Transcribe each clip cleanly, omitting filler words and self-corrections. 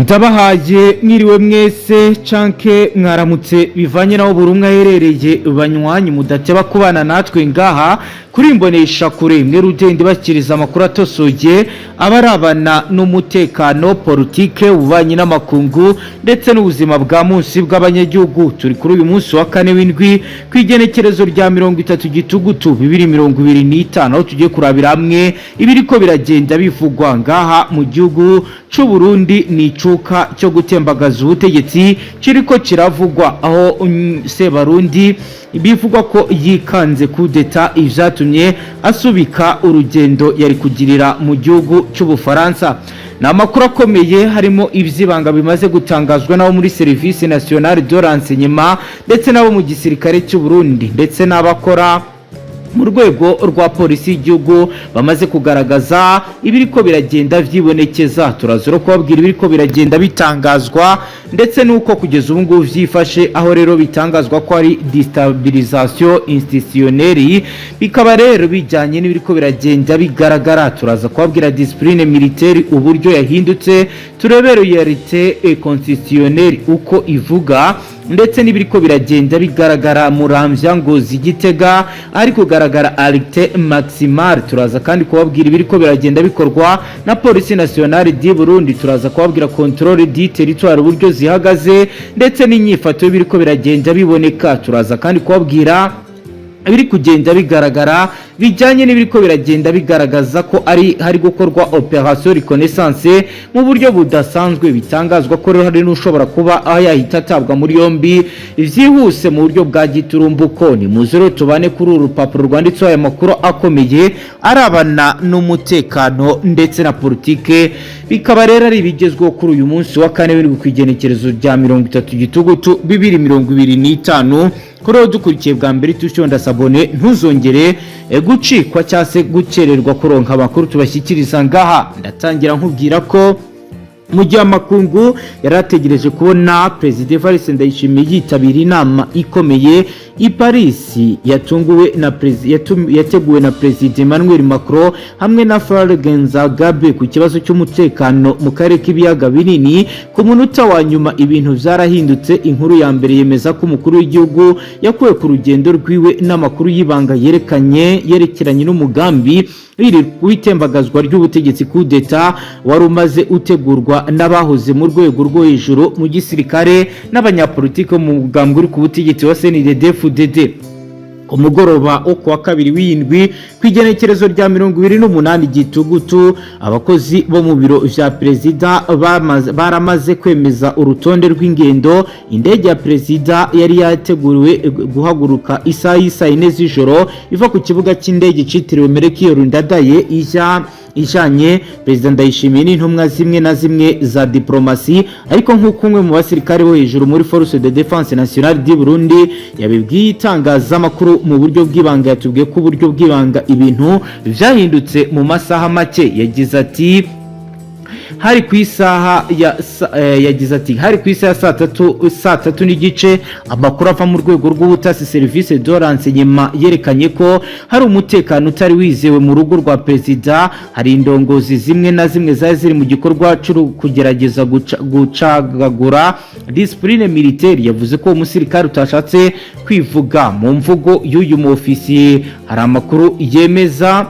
Ndabahaye mwiriwe mwese canke mwaramutse, bivanye naho buri umwe aherereye. Banywanyi mudateba kubana natwe ngaha kuri Imbonesha Kure imwe rugenda ibashyikiriza amakuru atosoye abarabana n'umutekano, politike, ububanyi n'amakungu ndetse n'ubuzima bwa munsi bw'abanyagihugu. Turi kuri uyu munsi wa kane w'indwi, ku igenekerezo rya 30 Gitugutu 2025, aho tugiye kurabira hamwe ibiriko biragenda bivugwa ngaha mu gihugu c'u Burundi. Ni icuka cyo gutembagaza ubutegetsi kiriko kiravugwa, aho Sebarundi bivugwa ko yikanze kudeta, ivyatumye asubika urugendo yari kugirira mu gihugu c'Ubufaransa. Ni amakuru akomeye, harimo ivy'ibanga bimaze gutangazwa n'abo muri Service Nationale de Renseignement, ndetse n'abo mu gisirikare cy'u Burundi, ndetse n'abakora mu rwego rwa polisi y'igihugu bamaze kugaragaza ibiriko biragenda vyibonekeza. Turaza no kubabwira ibiriko biragenda bitangazwa, ndetse n'uko kugeza ubu ngubu vyifashe, aho rero bitangazwa ko ari déstabilisation institutionnelle, bikaba rero bijyanye n'ibiriko biragenda bigaragara. Turaza kubabwira discipline militaire uburyo yahindutse, turebe réalité constitutionnelle uko ivuga, ndetse n'ibiriko biragenda bigaragara Muramvya, Ngozi, Gitega ari kugaragara alerte maximale. Turaza kandi kubabwira ibiriko biragenda bikorwa na Police Nationale du Burundi. Turaza kubabwira contrôle du territoire uburyo zihagaze, ndetse n'inyifato y'ibiriko biragenda biboneka. Turaza kandi kubabwira ibiri kugenda bigaragara bijyanye n'ibiriko biragenda bigaragaza ko ari hari gukorwa opération reconnaissance mu buryo budasanzwe. Bitangazwa ko rero hari n'ushobora kuba aho yahita atabwa muri yombi byihuse mu buryo bwa giturumbuko. Ni muze rero tubane kuri uru rupapuro rwanditseho aya makuru akomeye arabana n'umutekano ndetse na politike, bikaba rero ari ibigezweho kuri uyu munsi wa kane w'indwi, ku igenekerezo rya 30 Gitugutu 2025. Kuri uwo dukurikiye bwa mbere, tushonda s'abonner, ntuzongere gucikwa cyangwa se gukererwa kuronka amakuru tubashyikiriza ngaha. Ndatangira nkubwira ko mu gihe amakungu yari ategereje kubona Perezida Evariste Ndayishimiye yitabira inama ikomeye i Paris yatunguwe na yateguwe na Perezida Emmanuel Macron hamwe na Faure Gnassingbé ku kibazo cy'umutekano mu karere k'ibiyaga binini, ku munota wa nyuma ibintu byarahindutse. Inkuru ya mbere yemeza ko umukuru w'igihugu yakuwe ku rugendo rwiwe n'amakuru y'ibanga yerekanye yerekeranye n'umugambi w'itembagazwa ry'ubutegetsi, kudeta, wari umaze utegurwa n'abahoze mu rwego rwo hejuru mu gisirikare n'abanyapolitiki bo mu mugambwe uri ku butegetsi wa CNDD-FDD. Ku mugoroba wo kuwa kabiri w'indwi, ku igenekerezo rya 28 Gitugutu, abakozi bo mu biro vya perezida baramaze kwemeza urutonde rw'ingendo. Indege ya perezida yari yateguriwe guhaguruka isaha y'isaa 4 z'ijoro iva ku kibuga cy'indege citiriwe Melchior Ndadaye, ijya ijanye Perezida Ndayishimiye n'intumwa zimwe na zimwe za diplomasi. Ariko nk'uko umwe mu basirikare bo hejuru muri Force de Défense Nationale du Burundi yabibwiye itangazamakuru mu buryo bw'ibanga, yatubwiye ko uburyo bw'ibanga ibintu vyahindutse mu masaha make. Yagize ati hari ku isaha ya yagize ati: "Hari ku isaha ya saa 3, saa 3:30, amakuru ava mu rwego rw'ubutasi, service de renseignement, yerekanye ko hari umutekano utari wizewe mu rugo rwa perezida. Hari indongozi zimwe na zimwe zari ziri mu gikorwa cyo kugerageza gucagagura discipline militaire." Yavuze ko uwo musirikare utashatse kwivuga. Mu mvugo y'uyu mu ofisiye, hari amakuru yemeza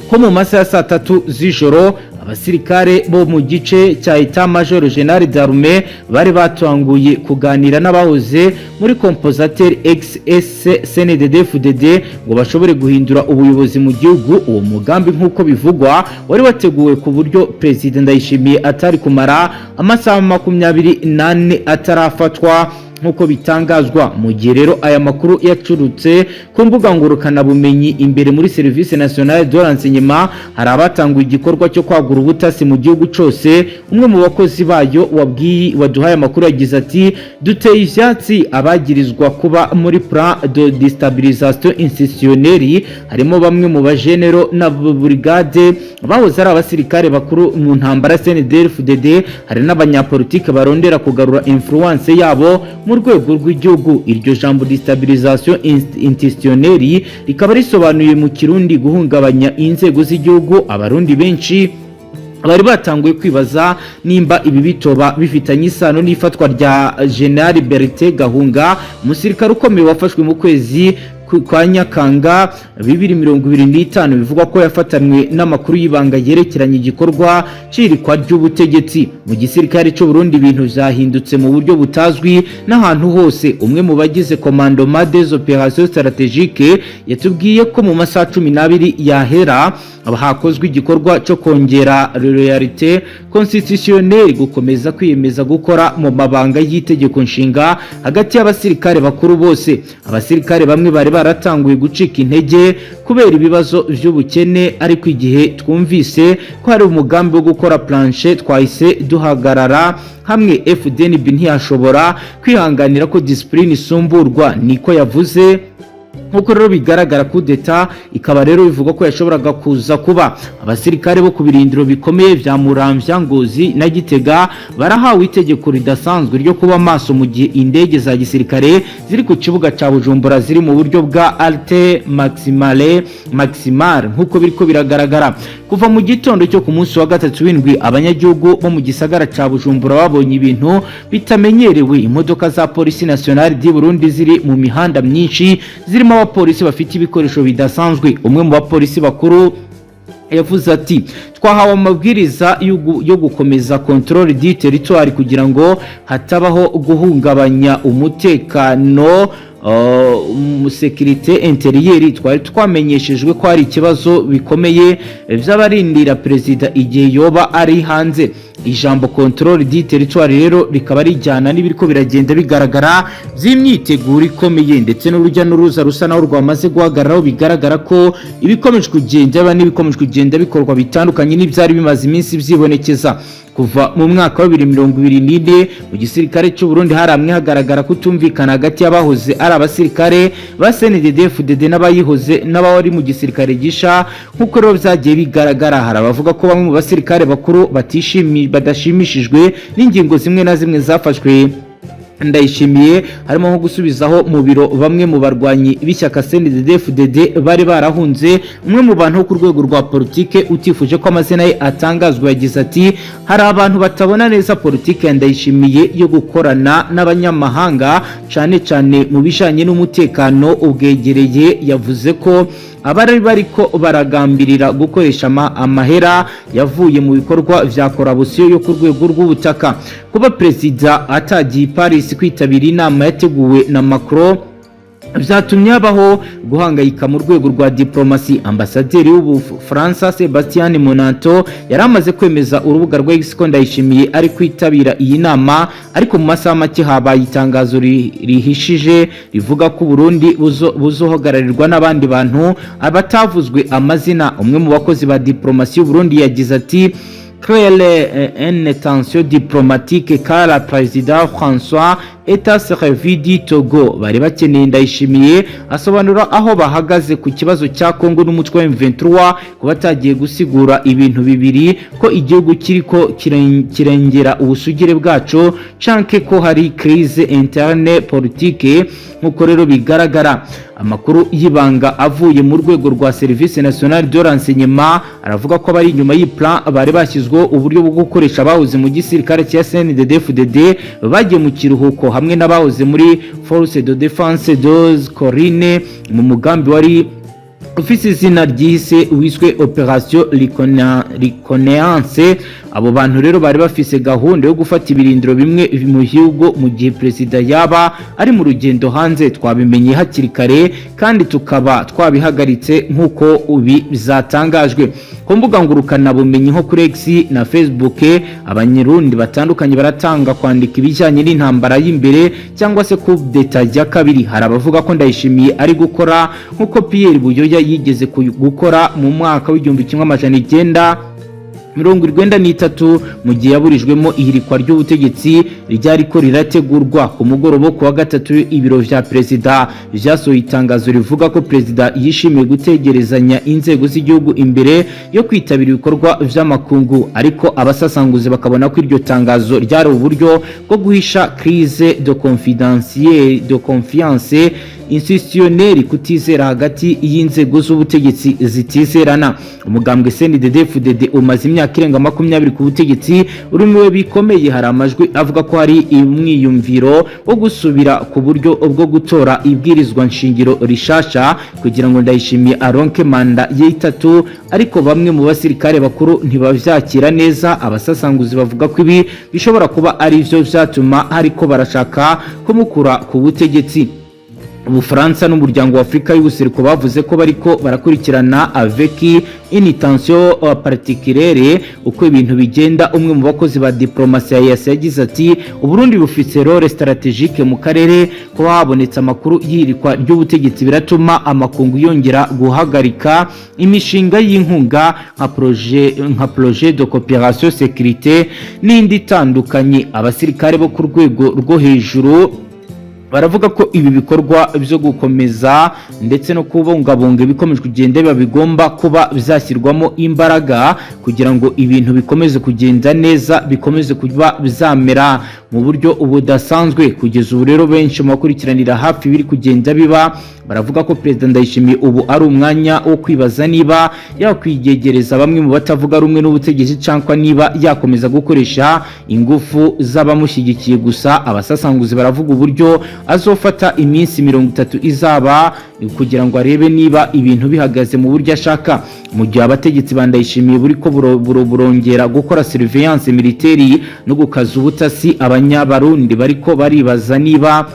ko mu masaha ya saa 3 z'ijoro abasirikare bo mu gice cya État Major Général d'Armée bari batanguye kuganira n'abahoze muri composante ex CNDD-FDD ngo bashobore guhindura ubuyobozi mu gihugu. Uwo mugambi, nk'uko bivugwa, wari wateguwe ku buryo Perezida Ndayishimiye atari kumara amasaha 24 atarafatwa, nk'uko bitangazwa. Mu gihe rero aya makuru yacurutse ku mbuga ngurukanabumenyi, imbere muri Service Nationale de Renseignement hari abatanguye igikorwa cyo kwagura ubutasi mu gihugu cyose. Umwe mu bakozi bayo wabwiye waduhaye amakuru yagize ati: "Duteye ivyatsi abagirizwa kuba muri plan de déstabilisation institutionnelle, harimo bamwe mu bajenero na brigade bahoze ari abasirikare bakuru mu ntambara CNDD-FDD, hari n'abanyapolitike barondera kugarura influence yabo mu rwego rw'igihugu." Iryo jambo déstabilisation institutionnelle rikaba risobanuye mu Kirundi guhungabanya inzego z'igihugu. Abarundi benshi Bari batanguye kwibaza nimba ibi bitoba bifitanye isano n'ifatwa rya General Bertin Gahunga, umusirikare ukomeye wafashwe mu kwezi kwa Nyakanga 2025, bivugwa ko yafatanywe n'amakuru y'ibanga yerekeranye igikorwa cirikwa ry'ubutegetsi. Mu gisirikare cy'u Burundi ibintu vyahindutse mu buryo butazwi n'ahantu hose. Umwe mu bagize commandement des opérations stratégiques yatubwiye ko mu masaha 12 yahera hakozwe igikorwa cyo kongera loyauté constitutionnelle, gukomeza kwiyemeza gukora mu mabanga y'itegeko nshinga, hagati y'abasirikare bakuru bose. Abasirikare bamwe bari baratanguye gucika intege kubera ibibazo by'ubukene, ariko igihe twumvise ko hari umugambi wo gukora planche, twahise duhagarara hamwe. FDNB ntiyashobora kwihanganira ko discipline isumburwa, niko yavuze. Nk'uko rero bigaragara, kudeta ikaba rero bivugwa ko yashoboraga kuza kuba. Abasirikare bo ku birindiro bikomeye vya Muramvya, Ngozi na Gitega barahawe itegeko ridasanzwe ryo kuba maso mu gihe indege za gisirikare ziri ku kibuga ca Bujumbura ziri mu buryo bwa alerte maximale. Nk'uko biriko biragaragara, kuva mu gitondo cyo ku munsi wa gatatu w'indwi, abanyagihugu bo mu gisagara ca Bujumbura babonye ibintu bitamenyerewe: imodoka za Police Nationale du Burundi ziri mu mihanda myinshi, zirimo abapolisi bafite ibikoresho bidasanzwe. Umwe mu bapolisi bakuru yavuze ati: "Twahawe amabwiriza yo gukomeza contrôle du territoire kugira ngo hatabaho guhungabanya umutekano, sécurité intérieure. Twari twamenyeshejwe ko hari ikibazo bikomeye vy'abarindira perezida igihe yoba ari hanze." Ijambo contrôle du territoire rero rikaba rijyana n'ibiriko biragenda bigaragara by'imyiteguro ikomeye, ndetse n'urujya n'uruza rusa naho rwamaze guhagararaho. Bigaragara ko ibikomeje kugenda biba n'ibikomeje kugenda bikorwa bitandukanye n'ibyari bimaze iminsi byibonekeza kuva mu mwaka wa 2024. Mu gisirikare cy'u Burundi hari hamwe hagaragara kutumvikana hagati y'abahoze ari abasirikare ba CNDD-FDD n'abayihoze n'abari mu gisirikare gisha. Nk'uko rero byagiye bigaragara, hari abavuga ko bamwe mu basirikare bakuru batishimi badashimishijwe n'ingingo zimwe na zimwe zafashwe Ndayishimiye, harimo nko gusubizaho mu biro bamwe mu barwanyi b'ishyaka CNDD-FDD bari barahunze. Umwe mu bantu bo ku rwego rwa politike utifuje ko amazina ye atangazwa yagize ati: "Hari abantu batabona neza politike ya Ndayishimiye yo gukorana n'abanyamahanga, cyane cyane mu bijanye n'umutekano ubwegereye." Yavuze ko abari bariko baragambirira gukoresha amahera yavuye mu bikorwa vya corruption yo ku rwego rw'ubutaka. Kuba perezida atagiye i Paris kwitabira inama yateguwe na Macron vyatumye habaho guhangayika mu rwego rwa diplomasi. Ambasaderi w'Ubufaransa Sebastien Monanto yari amaze kwemeza urubuga rwa X ko Ndayishimiye ari kwitabira iyi nama, ariko mu masaha make habaye itangazo rihishije rivuga ko Burundi buzohagararirwa n'abandi bantu abatavuzwe amazina. Umwe mu bakozi ba diplomasi y'u Burundi yagize ati: "Créer une tension diplomatique car le président François est servi du Togo. Bari bakeneye Ndayishimiye asobanura aho bahagaze ku kibazo cya Congo n'umutwe wa M23, kuba atagiye gusigura ibintu bibiri: ko igihugu kiriko kirengera ubusugire bwaco, canke ko hari crise interne politique." Nk'uko rero bigaragara, amakuru y'ibanga avuye mu rwego rwa Service National de Renseignement aravuga ko abari inyuma y'iyi plan bari bashyizweho uburyo bwo gukoresha abahoze mu gisirikare cya CNDD-FDD bagiye mu kiruhuko, hamwe n'abahoze muri Force de Défense des Collines, mu mugambi wari ufise izina ryihise wiswe Opération Reconnaissance. Abo bantu rero bari bafise gahunda yo gufata ibirindiro bimwe mu gihugu mu gihe perezida yaba ari mu rugendo hanze. Twabimenye hakiri kare kandi tukaba twabihagaritse, nk'uko ubi bizatangajwe ku mbuga ngurukanabumenyi nko kuri X na Facebook. Abanyarundi batandukanye baratanga kwandika ibijyanye n'intambara y'imbere cyangwa se coup d'état ya kabiri. Hari abavuga ko Ndayishimiye ari gukora nk'uko Pierre Buyoya yigeze gukora mu mwaka w'1993, mu gihe yaburijwemo ihirikwa ry'ubutegetsi ryari ko rirategurwa. Ku mugoroba wo kuwa gatatu, ibiro vya perezida vyasohoye itangazo rivuga ko perezida yishimiye gutegerezanya inzego z'igihugu imbere yo kwitabira ibikorwa vy'amakungu, ariko abasasanguzi bakabona ko iryo tangazo ryari uburyo bwo guhisha crise de confiance. institutionnel, kutizera hagati y'inzego z'ubutegetsi zitizerana. Umugambwe CNDD-FDD umaze imyaka irenga 20 ku butegetsi urumiwe bikomeye. Hari amajwi avuga ko hari umwiyumviro wo gusubira ku buryo bwo gutora ibwirizwa nshingiro rishasha kugira ngo Ndayishimiye aronke manda y'itatu, ariko bamwe mu basirikare bakuru ntibavyakira neza. Abasasanguzi bavuga ko ibi bishobora kuba ari byo vyatuma hariko barashaka kumukura ku butegetsi. Ubufaransa n'Umuryango wa Afurika y'Ubuseruko bavuze ko bariko barakurikirana avec une attention particulière uko ibintu bigenda. Umwe mu bakozi ba diplomasi ya EAC yagize ati: "Uburundi bufise rôle stratégique mu karere. Kuba habonetse amakuru y'irikwa ry'ubutegetsi biratuma amakungu yongera guhagarika imishinga y'inkunga nka projet de coopération sécurité n'indi itandukanye." Abasirikare bo ku rwego rwo hejuru baravuga ko ibi bikorwa byo gukomeza ndetse no kubungabunga ibikomeje kugenda biba bigomba kuba byashyirwamo imbaraga kugira ngo ibintu bikomeze kugenda neza, bikomeze kuba byamera mu buryo budasanzwe. Kugeza ubu rero, benshi mu bakurikiranira hafi biri kugenda biba baravuga ko Perezida Ndayishimiye ubu ari umwanya wo kwibaza niba yakwiyegereza bamwe mu batavuga rumwe n'ubutegetsi cyangwa niba yakomeza gukoresha ingufu z'abamushyigikiye gusa. Abasasanguzi baravuga uburyo azofata iminsi 30 izaba kugira ngo arebe niba ibintu bihagaze mu buryo ashaka, mu gihe abategetsi ba Ndayishimiye buri ko burongera gukora surveillance militaire no gukaza ubutasi. Abanyabarundi bariko baribaza niba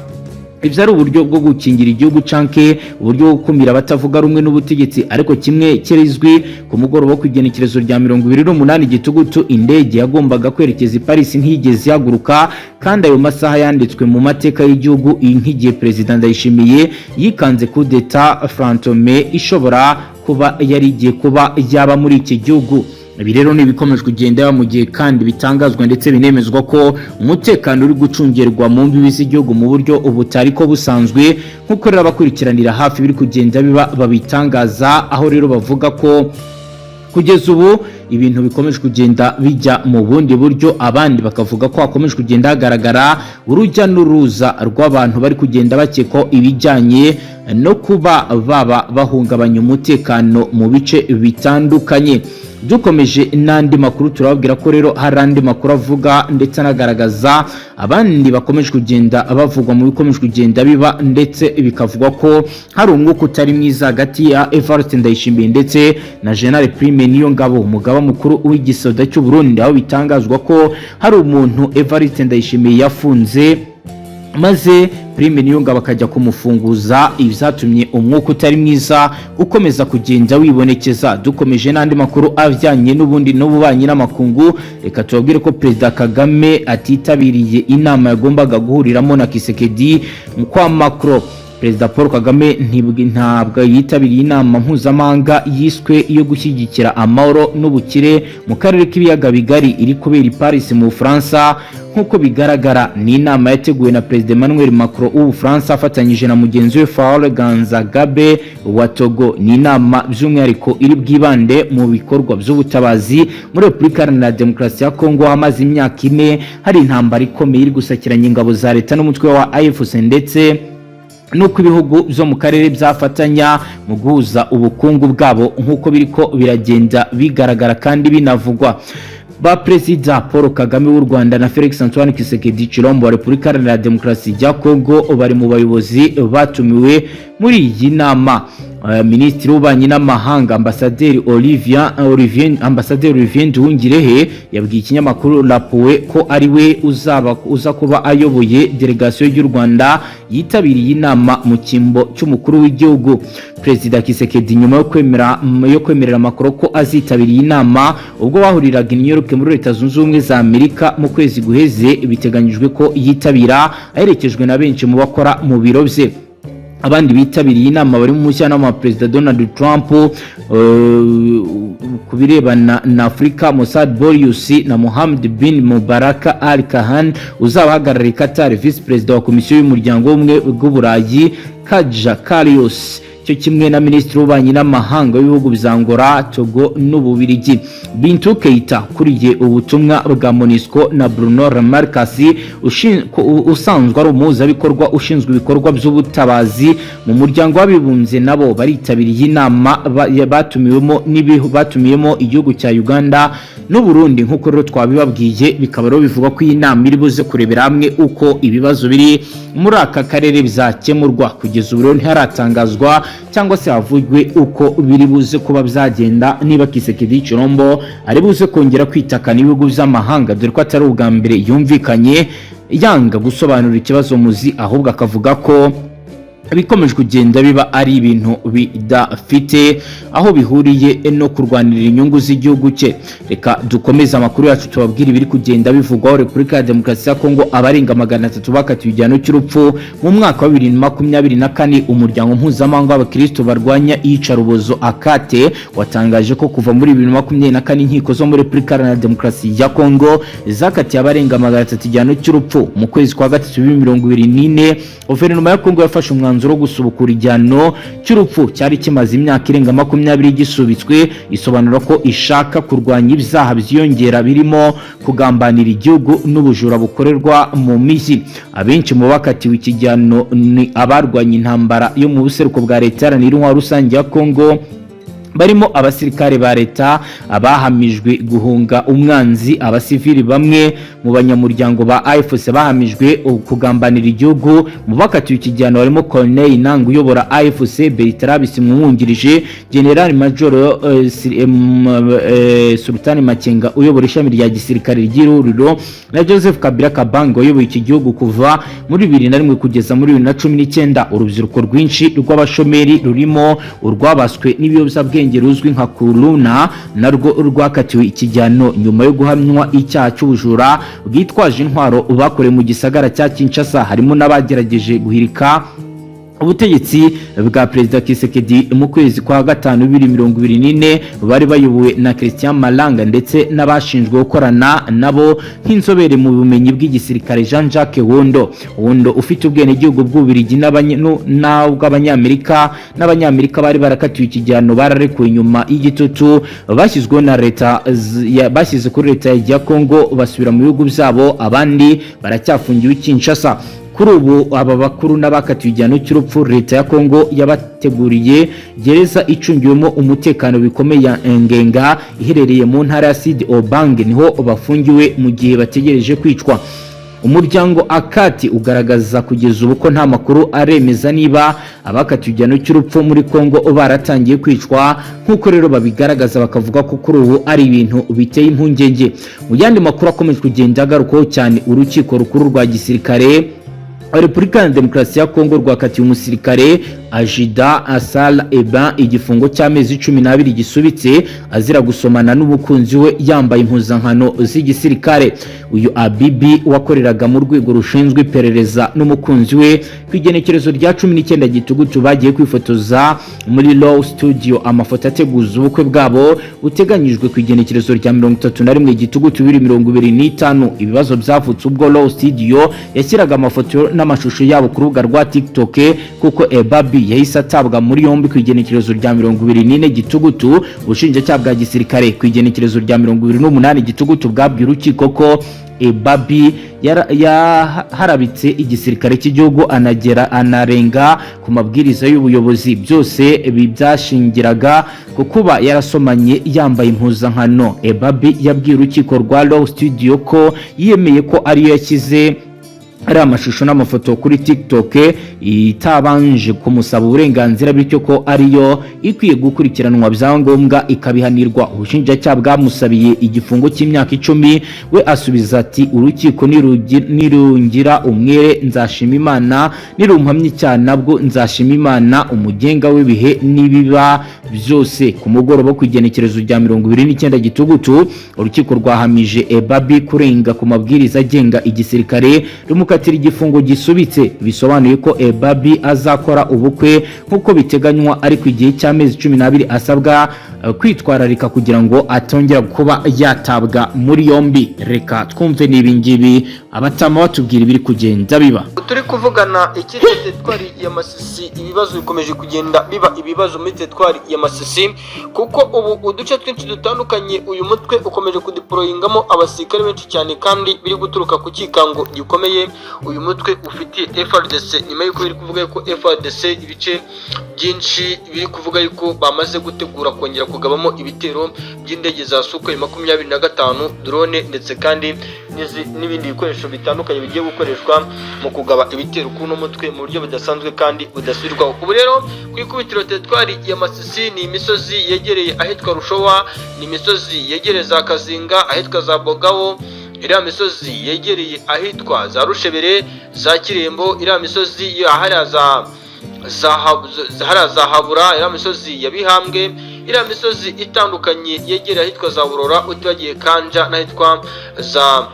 ibyo ari uburyo bwo gukingira igihugu canke uburyo bwo gukumira abatavuga rumwe n'ubutegetsi. Ariko kimwe kirizwi: ku mugoroba wo ku igenekerezo rya 28 Gitugutu, indege yagombaga kwerekeza i Paris ntiyigeze ihaguruka, kandi ayo masaha yanditswe mu mateka y'igihugu nk'igihe Perezida Ndayishimiye yikanze coup d'état fantôme ishobora kuba yari igiye kuba yaba muri iki gihugu. Ibi rero ni ibikomeje kugenda mu gihe kandi bitangazwa ndetse binemezwa ko umutekano uri gucungerwa mu mbibi z'igihugu mu buryo butari ko busanzwe, nk'uko rero abakurikiranira hafi biri kugenda biba babitangaza, aho rero bavuga ko kugeza ubu ibintu bikomeje kugenda bijya mu bundi buryo. Abandi bakavuga ko hakomeje kugenda hagaragara urujya n'uruza rw'abantu bari kugenda bakekwaho ibijyanye no kuba baba bahungabanya umutekano mu bice bitandukanye. Dukomeje n'andi makuru, turababwira ko rero hari andi makuru avuga ndetse anagaragaza abandi bakomeje kugenda bavugwa mu bikomeje kugenda biba, ndetse bikavugwa ko hari umwuka utari mwiza hagati ya Evariste Ndayishimiye ndetse na General Prime Niyongabo, umugaba mukuru w'igisoda cy'u Burundi, aho bitangazwa ko hari umuntu Evariste Ndayishimiye yafunze maze Prime Niyongabo akajya kumufunguza, ibyatumye umwuka utari mwiza ukomeza kugenda wibonekeza. Dukomeje n'andi makuru ajyanye n'ubundi n'ububanyi n'amakungu, reka tubabwire ko Perezida Kagame atitabiriye inama yagombaga guhuriramo na Tshisekedi kwa Macron. Perezida Paul Kagame ntabwo yitabiriye inama mpuzamahanga yiswe iyo gushyigikira amahoro n'ubukire mu karere k'Ibiyaga Bigari iri kubera i Paris mu Bufaransa. Nk'uko bigaragara, ni inama yateguwe na Perezida Emmanuel Macron w'Ubufaransa afatanyije na mugenzi we Faure Gnassingbé wa Togo. Ni inama by'umwihariko iri bwibande mu bikorwa by'ubutabazi muri Repubulika Iharanira Demokarasi ya Kongo, hamaze imyaka 4 hari intambara ikomeye iri gusakiranya ingabo za leta n'umutwe wa AFC, ndetse nuko ibihugu byo mu karere byafatanya mu guhuza ubukungu bwabo, nk'uko biriko biragenda bigaragara kandi binavugwa. Ba Perezida Paul Kagame w'u Rwanda na Felix Antoine Tshisekedi Tshilombo wa Repubulika Iharanira Demokarasi ya Kongo bari mu bayobozi batumiwe muri iyi nama. Minisitiri w'Ububanyi n'Amahanga, Ambasaderi Olivier Nduhungirehe, yabwiye ikinyamakuru Le Point ko ari we uzaba uza kuba ayoboye delegasiyo y'u Rwanda yitabiriye inama mu cyimbo cy'umukuru w'igihugu, Perezida Tshisekedi, nyuma yo kwemerera Macron ko azitabira iyi nama ubwo bahuriraga i New York muri Leta Zunze Ubumwe za Amerika mu kwezi guheze. Biteganyijwe ko yitabira aherekejwe na benshi mu bakora mu biro bye. Abandi bitabiriye inama barimo umujyanama wa Perezida Donald Trump ku birebana na Afurika, Massad Boulos, na Mohammed bin Mubarak Al Kahan uzaba ahagarariye Qatar, Visi Perezida wa Komisiyo y'Umuryango w'Ubumwe bw'Uburayi, Kaja Kallas. cyo kimwe na Minisitiri w'Ububanyi n'Amahanga w'ibihugu bya Angola, Togo n'Ububirigi. Bintou Keita ukuriye ubutumwa bwa MONUSCO na Bruno Lamarcus usanzwe ari umuhuzabikorwa ushinzwe ibikorwa by'ubutabazi mu Muryango w'Abibumbye nabo baritabiriye inama batumiyemo igihugu cya Uganda n'Uburundi. Nk'uko rero twabibabwiye, bikaba rero bivuga ko iyi nama iri buze kurebera hamwe uko ibibazo biri muri aka karere bizakemurwa. Kugeza ubu rero ntiharatangazwa cyangwa se havugwe uko biri buze kuba byagenda, niba Tshisekedi Tshilombo ari buze kongera kwitakana ibihugu by'amahanga, dore ko atari ubwa mbere yumvikanye yanga gusobanura ikibazo muzi, ahubwo akavuga ko bikomeje kugenda biba ari ibintu bidafite aho bihuriye no kurwanirira inyungu z'igihugu cye. Reka dukomeze amakuru yacu, tubabwire ibiri kugenda bivugwaho. Repubulika ya Demokarasi ya Kongo, abarenga 300 bakatiwe igihano cy'urupfu mu mwaka wa 2024. Umuryango mpuzamahanga w'abakristo barwanya iyicarubozo, ACAT, watangaje ko kuva muri 2024 inkiko zo muri Repubulika Iharanira Demokarasi ya Kongo zakatiye abarenga 300 igihano cy'urupfu. Mu kwezi kwa gatatu 2024, guverinoma ya Kongo yafashe umwanzuro wo gusubukura igihano cy'urupfu cyari kimaze imyaka irenga 20 gisubitswe, isobanura ko ishaka kurwanya ibyaha byiyongera birimo kugambanira igihugu n'ubujura bukorerwa mu mijyi. Abenshi mu bakatiwe iki gihano ni abarwanya intambara yo mu buseruko bwa Leta Iharanira Intwaro Rusange ya Kongo, barimo abasirikare ba leta, abahamijwe guhunga umwanzi, abasivili, bamwe mu banyamuryango ba AFC bahamijwe kugambanira igihugu. Mu bakatiwe iki gihano harimo Corneille Nangaa uyobora AFC, Bertrand Bisimwa umwungirije, General Major Sultani Makenga uyobora ishami rya gisirikare ry'ihuriro, na Joseph Kabila Kabange wayoboye iki gihugu kuva muri 2001 kugeza muri 2019. Urubyiruko rwinshi rw'abashomeri rurimo urwabaswe n'ibiyobyabwenge ruzwi nka Kuluna narwo rwakatiwe iki gihano nyuma yo guhamywa icyaha cy'ubujura bwitwaje intwaro bakorewe mu gisagara cya Kinshasa. Harimo n'abagerageje guhirika ubutegetsi bwa Perezida Tshisekedi mu kwezi kwa gatanu 2024, bari bayobowe na Christian Malanga, ndetse n'abashinzwe gukorana nabo nk'inzobere mu bumenyi bw'igisirikare Jean Jacques Wondo. Wondo ufite ubwenegihugu bw'Ububiligi n'ubw'Abanyamerika n'Abanyamerika bari barakatiwe iki gihano bararekuwe nyuma y'igitutu bashyizweho na leta bashyize kuri leta ya Congo, basubira mu bihugu byabo, abandi baracyafungiwe i Kinshasa. Kuri ubu aba bakuru n'abakatiwe igihano cy'urupfu, leta ya Kongo yabateguriye gereza icungiwemo umutekano bikomeye ya Angenga iherereye mu ntara ya Sud Ubangi, niho bafungiwe mu gihe bategereje kwicwa. Umuryango ACAT ugaragaza kugeza ubu ko nta makuru aremeza niba abakatiwe igihano cy'urupfu muri Kongo baratangiye kwicwa, nk'uko rero babigaragaza bakavuga ko kuri ubu ari ibintu biteye impungenge. Mu yandi makuru akomeje kugenda agarukwaho cyane, Urukiko Rukuru rwa Gisirikare Repubulika ya Demokarasi ya Kongo rwakatiye umusirikare Ajida Asal Eba igifungo cy'amezi 12 gisubitse, azira gusomana n'umukunzi we yambaye impuzankano z'igisirikare. Uyu Abibi wakoreraga mu rwego rushinzwe iperereza n'umukunzi we, ku igenekerezo rya 19 Gitugutu bagiye kwifotoza muri Law Studio amafoto ateguza ubukwe bwabo buteganyijwe ku igenekerezo rya 31 Gitugutu 2025. Ibibazo byavutse ubwo Law Studio yashyiraga amafoto n'amashusho yabo ku rubuga rwa TikTok, kuko Ebabi yahise atabwa muri yombi ku igenekerezo rya 24 Gitugutu. Ubushinjacyaha bwa gisirikare ku igenekerezo rya 28 Gitugutu bwabwiye urukiko ko Ebabi yaharabitse igisirikare cy'igihugu, anagera anarenga ku mabwiriza y'ubuyobozi. Byose ibi byashingiraga ku kuba yarasomanye yambaye impuzankano. Ebabi yabwiye urukiko rwa Law Studio ko yiyemeye ko ariyo yashyize ari amashusho n'amafoto kuri TikTok itabanje kumusaba uburenganzira, bityo ko ariyo ikwiye gukurikiranwa byangombwa ikabihanirwa. Ubushinjacyaha bwamusabiye igifungo cy'imyaka 10, we asubiza ati: "Urukiko nirungira umwere nzashima Imana, nirumpamya icyaha nabwo nzashima Imana umugenga w'ibihe n'ibiba byose." Ku mugoroba ku igenekerezo rya 29 Gitugutu, urukiko rwahamije Ebabi kurenga ku mabwiriza agenga igisirikare, rumukatira igifungo gisubitse. Bisobanuye ko Ebabi azakora ubukwe nk'uko biteganywa, ariko igihe cy'amezi 12 asabwa. kwitwararika kugira ngo atongera kuba yatabwa muri yombi. Reka twumve n'ibi ngibi abatama batubwira ibiri kugenda biba. Turi kuvugana ikipe teritwari ya Masisi, ibibazo bikomeje kugenda biba ibibazo muri teritwari ya Masisi, kuko ubu uduce twinshi dutandukanye uyu mutwe ukomeje kudeployingamo abasirikare benshi cyane, kandi biri guturuka ku cyikango gikomeye uyu mutwe ufitiye FARDC, nyuma y'uko biri kuvuga yuko FARDC ibice byinshi biri kuvuga yuko bamaze gutegura kongera kugabamo ibitero by'indege za Sukhoi 25, drone, ndetse kandi n'ibindi bikoresho bitandukanye bigiye gukoreshwa mu kugaba ibitero kuri uno mutwe mu buryo budasanzwe kandi budasubirwaho. Ubu rero ku ikubitiro, teritwari ya Masisi ni imisozi yegereye ahitwa Rushowa, ni imisozi yegereye za Kazinga, ahitwa za Bogawo, iriya misozi yegereye ahitwa za Rushebere, za Kirembo, iriya misozi hariya za hariya za Habura, iriya misozi ya Bihambwe, iriya misozi itandukanye yegereye ahitwa za Burora, utibagiye Kanja n'ahitwa za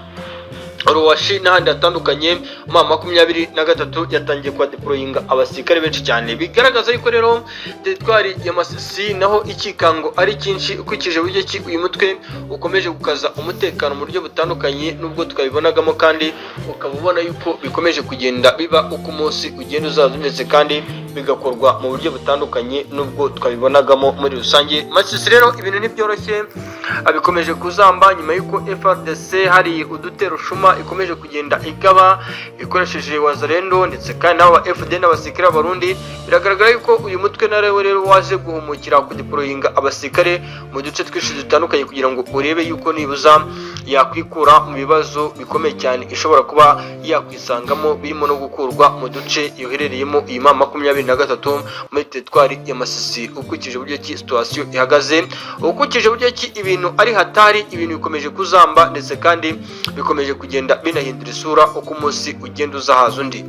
Ruwashi n'ahandi hatandukanye. M23 yatangiye kuhadeployinga abasirikare benshi cyane, bigaragaza yuko rero teritwari ya Masisi naho ikikango ari cyinshi, ukurikije uburyo ki uyu mutwe ukomeje gukaza umutekano mu buryo butandukanye, nubwo twabibonagamo, kandi ukaba ubona yuko bikomeje kugenda biba uko umunsi ugenda uzaza, ndetse kandi bigakorwa mu buryo butandukanye, nubwo twabibonagamo. Muri rusange, Masisi rero ibintu ntibyoroshye, bikomeje kuzamba nyuma y'uko FARDC hari udutero shuma ikomeje kugenda igaba ikoresheje Wazalendo, ndetse kandi n'aba FDLR n'abasirikare b'Abarundi. Biragaragara yuko uyu mutwe nawe rero waje guhumukira kudeployinga abasirikare mu duce twinshi dutandukanye, kugira ngo urebe yuko nibuza yakwikura mu bibazo bikomeye cyane ishobora kuba yakwisangamo, birimo no gukurwa mu duce yoherereyemo iyi M23 muri teritwari ya Masisi. Ukurikije uburyo ki situation ihagaze, ukurikije uburyo ki ibintu ari hatari, ibintu bikomeje kuzamba, ndetse kandi bikomeje kugenda binahindura isura uko umunsi ugenda uzahaza undi.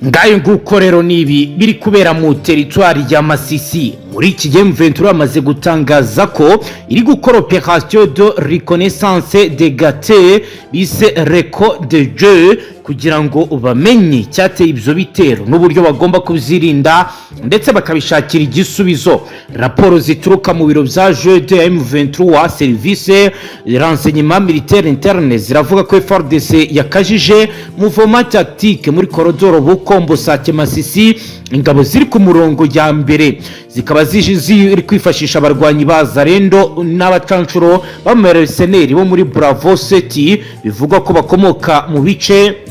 Ngayo nguko rero, nibi biri kubera mu teritwari ya Masisi. Muri iki gihe M23 yamaze gutangaza ko iri gukora opération de reconnaissance de gate bise Reco de Jeu, kugira ngo bamenye icyateye ibyo bitero n'uburyo bagomba kubyirinda, ndetse bakabishakira igisubizo. Raporo zituruka mu biro bya Jeu ya M23, service renseignement militaire interne, ziravuga ko FARDC yakajije mouvement tactique muri corridor Bukombo Sake Masisi. Ingabo ziri ku murongo ya mbere zikaba ziri kwifashisha abarwanyi ba Zarendo n'abacanshuro b'amerceneri bo muri Bravo 7, bivugwa ko bakomoka mu bice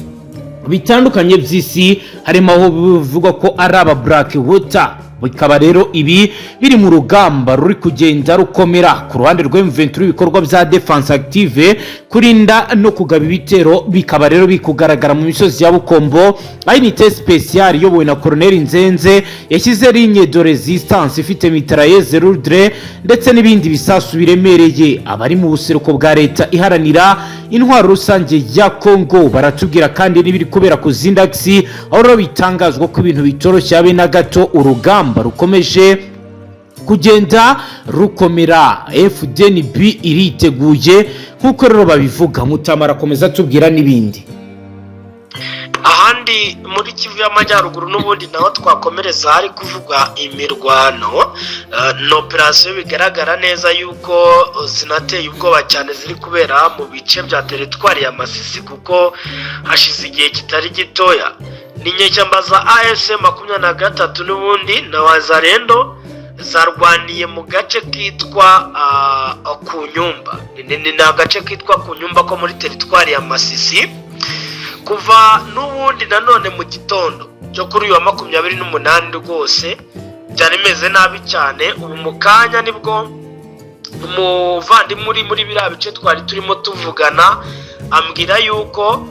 bitandukanye by'isi, harimo aho bivugwa ko ari aba Black Water. Bikaba rero ibi biri mu rugamba ruri kugenda rukomera ku ruhande rwa M23. Ibikorwa bya defense active, kurinda no kugaba ibitero, bikaba rero biri kugaragara mu misozi ya Bukombo, aho unité spéciale iyobowe na Colonel Nzenze yashyize ligne de résistance ifite mitrailleuse lourde ndetse n'ibindi bisasu biremereye. Abari mu buseruko bwa Leta Iharanira Intwaro Rusange ya Congo baratubwira kandi n'ibiri kubera ku zindi axes, aho rero bitangazwa ko ibintu bitoroshye habe na gato, urugamba rukomeje kugenda rukomera. FDNB iriteguye nk'uko rero babivuga. Mutama arakomeza atubwira n'ibindi. Ahandi muri Kivu y'Amajyaruguru n'ubundi naho twakomereza hari kuvugwa imirwano, ni operasiyo bigaragara neza yuko zinateye ubwoba cyane, ziri kubera mu bice bya teritwari ya Masisi, kuko hashize igihe kitari gitoya. Ni inyeshyamba za AFC 23 n'ubundi na Wazalendo zarwaniye mu gace kitwa Kunyumba. Ni agace kitwa Kunyumba ko muri teritwari ya Masisi. Kuva n'ubundi nanone mu gitondo cyo kuri uyu wa 28, rwose byari bimeze nabi cyane. Ubu mu kanya nibwo umuvandimwe uri muri biriya bice twari turimo tuvugana ambwira yuko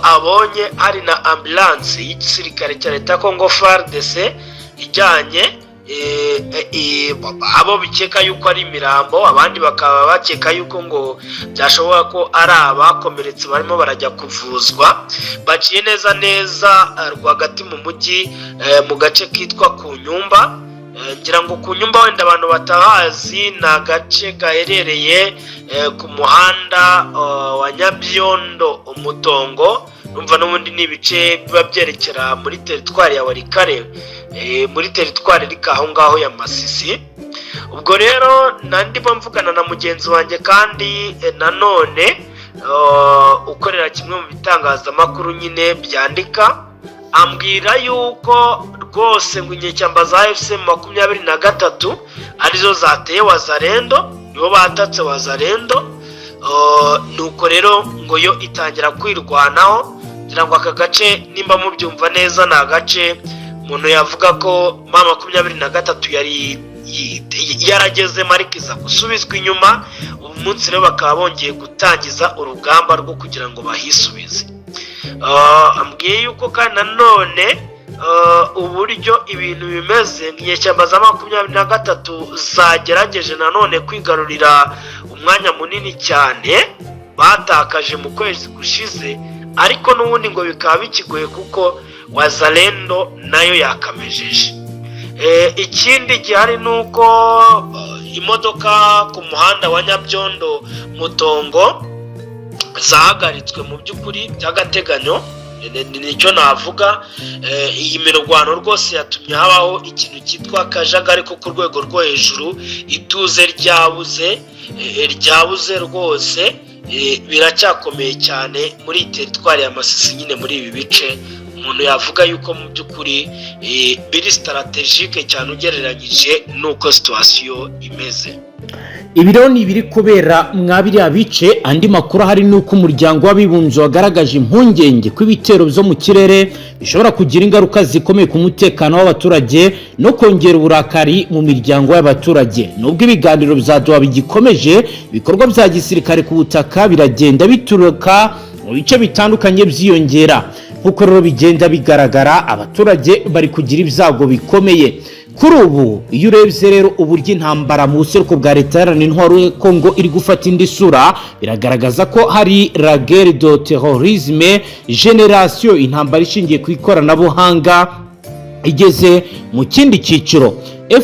abonye hari na ambulance y'igisirikare cya leta ya Congo FARDC ijyanye abo bikeka yuko ari imirambo, abandi bakaba bakeka yuko ngo byashoboka ko ari abakomeretse barimo barajya kuvuzwa. Baciye neza neza rwagati mu mujyi, mu gace kitwa ku Nyumba. Ngira ngo ku Nyumba wenda abantu batahazi, ni agace gaherereye ku muhanda wa Nyabyondo Umutongo. Numva n'ubundi ni ibice biba byerekera muri teritwari ya Walikale, muri teritwari iri aho ngaho ya Masisi. Ubwo rero Ubwo rero nandimo mvugana na mugenzi wanjye kandi nanone ukorera kimwe mu bitangazamakuru nyine byandika, ambwira yuko rwose ngo inyeshyamba za AFC 23 arizo zateye Wazalendo, nibo batatse Wazalendo. Nuko rero ngo yo itangira kwirwanaho. Kugira ngo aka gace, nimba mubyumva neza, ni agace umuntu yavuga ko M23 yari yaragezemo ariko iza gusubizwa inyuma. Ubu munsi rero bakaba bongeye gutangiza urugamba rwo kugira ngo bahisubize. Ambwiye yuko kandi nanone uburyo ibintu bimeze, inyeshyamba za 23 zagerageje nanone kwigarurira umwanya munini cyane batakaje mu kwezi gushize, ariko n'ubundi ngo bikaba bikigoye kuko Wazalendo nayo yakamejeje. Ikindi gihari ni uko imodoka ku muhanda wa Nyabyondo Mutongo zahagaritswe mu by'ukuri by'agateganyo, nicyo navuga. Iyi mirwano rwose yatumye habaho ikintu cyitwa akajagari ko ku rwego rwo hejuru, ituze ryabuze, ryabuze rwose. Biracyakomeye cyane muri teritwari ya Masisi nyine, muri ibi bice umuntu yavuga yuko mu by'ukuri biri stratégique cyane ugereranyije n'uko situation imeze. Ibi rero ni ibiri kubera mwa biriya bice. Andi makuru ahari ni uko Umuryango w'Abibumbye wagaragaje impungenge ko ibitero byo mu kirere bishobora kugira ingaruka zikomeye ku mutekano w'abaturage no kongera uburakari mu miryango y'abaturage. Nubwo ibiganiro bya Doha bigikomeje, ibikorwa bya gisirikare ku butaka biragenda bituruka mu bice bitandukanye byiyongera. Nk'uko rero bigenda bigaragara, abaturage bari kugira ibyago bikomeye kuri ubu. Iyo urebye rero uburyo intambara mu buseruko bwa Leta Iharanira Intwaro ya Kongo iri gufata indi sura, biragaragaza ko hari la guerre de terrorisme génération, intambara ishingiye ku ikoranabuhanga igeze mu kindi cyiciro.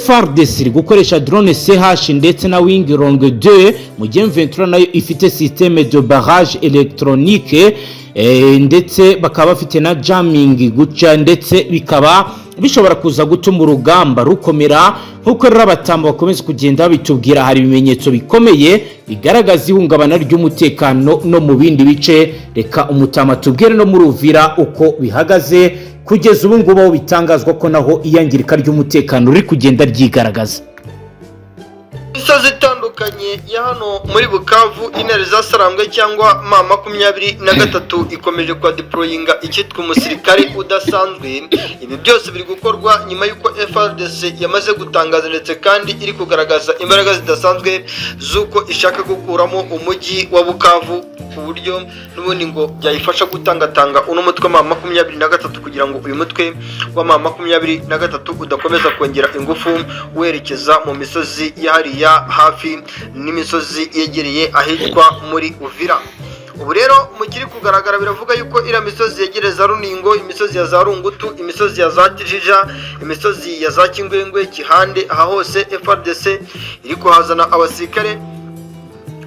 FARDC iri gukoresha drone CH ndetse na Wing Loong 2, mu gihe M23 nayo ifite système de barrage électronique, ndetse bakaba bafite na jamming guca, ndetse bikaba bishobora kuza gutuma urugamba rukomera. Nk'uko rero abatamba bakomeza kugenda babitubwira, hari ibimenyetso bikomeye bigaragaza ihungabana ry'umutekano no mu bindi bice. Reka umutama tubwire no muri Uvira uko bihagaze kugeza ubu ngubu, aho bitangazwa ko naho iyangirika ry'umutekano riri kugenda ryigaragaza. Imisozi itandukanye ya hano muri Bukavu, Intare zasarambwe cyangwa M23 ikomeje kwadeployinga icyitwa umusirikare udasanzwe. Ibi byose biri gukorwa nyuma y'uko FARDC yamaze gutangaza ndetse kandi iri kugaragaza imbaraga zidasanzwe z'uko ishaka gukuramo umujyi wa Bukavu, ku buryo n'ubundi ngo byayifasha gutangatanga uno mutwe wa 23, kugira ngo uyu mutwe wa 23 udakomeza kongera ingufu werekeza mu misozi yahariya hafi n'imisozi yegereye ahitwa muri Uvira. Ubu rero mu kiri kugaragara, biravuga yuko iriya misozi yegereye za Runingo, imisozi ya za Rungutu, imisozi ya za Kijija, imisozi ya za Kingwengwe, Kihande, aha hose FARDC iri kuhazana abasirikare.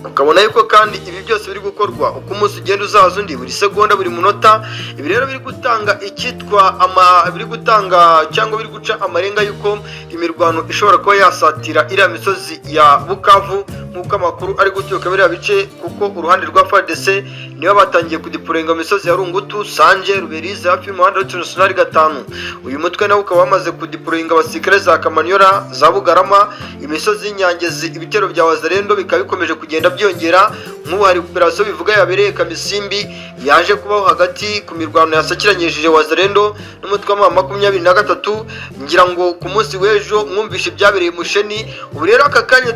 Ukabona yuko kandi ibi byose biri gukorwa uko umunsi ugenda uzaza undi, buri segonda, buri munota. Ibi rero biri gutanga icyitwa ama biri gutanga cyangwa biri guca amarenga yuko imirwano ishobora kuba yasatira iriya misozi ya Bukavu, nk'uko amakuru ari guturuka biriya bice, kuko uruhande rwa FARDC nibo batangiye kudeployinga mu misozi ya Rungutu, Sanje, Ruberizi, hafi y'umuhanda wa gatanu. Uyu mutwe nawo ukaba wamaze kudeployinga abasirikare za Kamanyola, za Bugarama, imisozi y'Inyangezi. Ibitero bya Wazalendo bikaba bikomeje kugenda byongera. Nk'ubu hari operasiyo bivuga yabereye Kamisimbi, yaje kubaho hagati ku mirwano yasakiranyije Wazalendo n'umutwe wa 23. Ngira ngo ku munsi w'ejo mwumvishe ibyabereye Musheni. Ubu rero aka kanya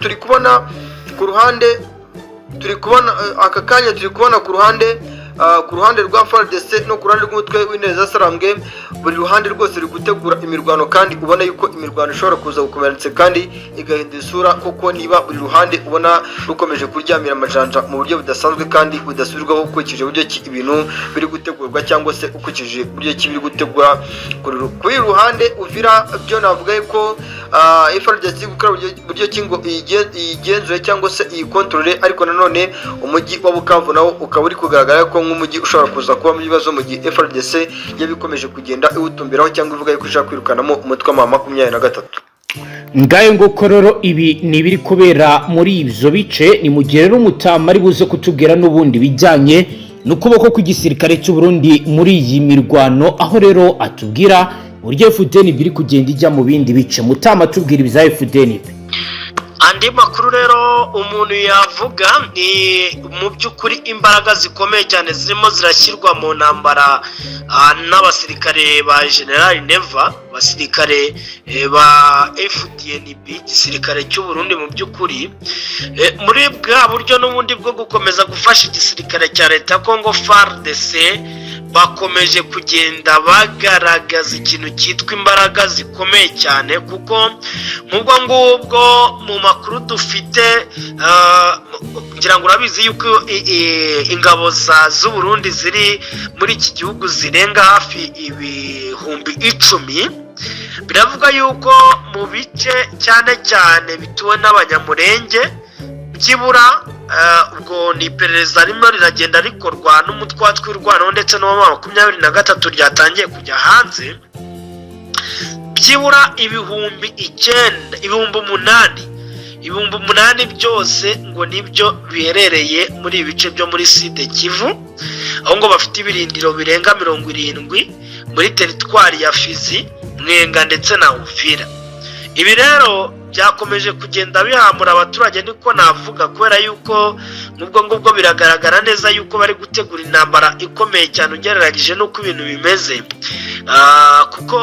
turi kubona ku ruhande turi kubona aka kanya turi kubona ku ruhande rwa FARDC no ku ruhande rw'umutwe w'Intare zasarambwe, buri ruhande rwose ruri gutegura imirwano, kandi ubona yuko imirwano ishobora kuza gukomera ndetse kandi igahindura isura, kuko niba buri ruhande ubona rukomeje kuryamira amajanja mu buryo budasanzwe kandi budasubirwaho, ukurikije uburyo ki ibintu biri gutegurwa cyangwa se ukurikije uburyo ki biri gutegura kuri ruhande. Uvira byo navuga yuko FARDC iri gukora buryo ki ngo iyigenzure cyangwa se iyikontorore, ariko nanone umujyi wa Bukavu nawo ukaba uri kugaragara ko nk'umujyi ushobora kuza kubamo ibibazo mu gihe FARDC yaba ikomeje kugenda iwutumbiraho cyangwa ivuga yuko ishaka kwirukanamo umutwe wa 23. Ngayo nguko rero, ibi ni ibiri kubera muri ibyo bice. Ni mu gihe rero umutama ari buze kutubwira n'ubundi bijyanye n'ukuboko kw'igisirikare cy'u Burundi muri iyi mirwano, aho rero atubwira uburyo FDNB iri kugenda ijya mu bindi bice. Mutama, atubwira ibya FDNB. Andi makuru rero umuntu yavuga ni mu by'ukuri imbaraga zikomeye cyane zirimo zirashyirwa mu ntambara n'abasirikare ba General Neva, abasirikare ba FDNB, igisirikare cy'u Burundi. Mu by'ukuri muri bwa buryo n'ubundi bwo gukomeza gufasha igisirikare cya leta ya Congo FARDC, bakomeje kugenda bagaragaza ikintu cyitwa imbaraga zikomeye cyane, kuko nk'ubwo ngubwo mu makuru dufite, ngira ngo urabizi yuko ingabo z'Uburundi ziri muri iki gihugu zirenga hafi 10,000. Biravuga yuko mu bice cyane cyane bituwe n'Abanyamurenge, byibura ubwo ni iperereza rimwe riragenda rikorwa n'umutwe wa Twirwanaho ndetse n'uwa 23 ryatangiye kujya hanze, byibura 9000, 8000, 8000 byose ngo nibyo biherereye muri ibi bice byo muri Sud Kivu, aho ngo bafite ibirindiro birenga 70 muri teritwari ya Fizi, Mwenga ndetse na Uvira. Ibi rero byakomeje kugenda bihamura abaturage, niko navuga, kubera yuko nk'ubwo ngubwo biragaragara neza yuko bari gutegura intambara ikomeye cyane ugereranyije n'uko ibintu bimeze, kuko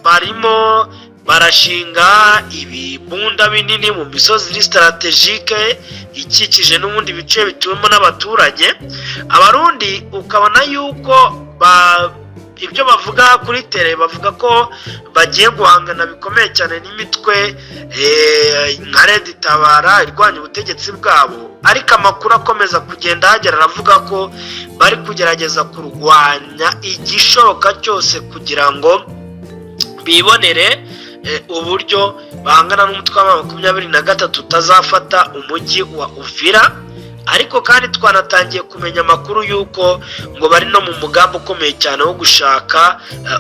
barimo barashinga ibibunda binini mu misozi iri stratégique ikikije n'ubundi bice bituwemo n'abaturage. Abarundi ukabona yuko ibyo bavuga kuri terrain, bavuga ko bagiye guhangana bikomeye cyane n'imitwe nka RED Tabara irwanya ubutegetsi bwabo, ariko amakuru akomeza kugenda ahagera aravuga ko bari kugerageza kurwanya igishoboka cyose kugira ngo bibonere uburyo bahangana n'umutwe wa 23 utazafata umujyi wa Uvira. Ariko kandi twanatangiye kumenya amakuru y'uko ngo bari no mu mugambi ukomeye cyane wo gushaka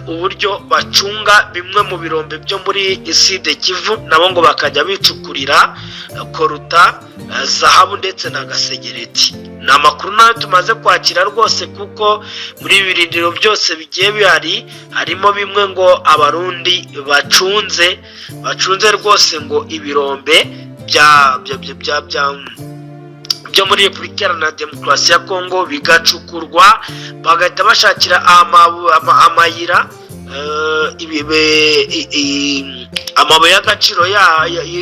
uburyo bacunga bimwe mu birombe byo muri Sud Kivu, nabo ngo bakajya bicukurira coltan, zahabu ndetse na gasegereti. Ni amakuru nayo tumaze kwakira rwose, kuko muri ibi birindiro byose bigiye bihari harimo bimwe ngo Abarundi bacunze rwose ngo ibirombe bya bya bya bya byo muri Repubulika Iharanira Demokarasi ya Kongo bigacukurwa, bagahita bashakira amayira amabuye y'agaciro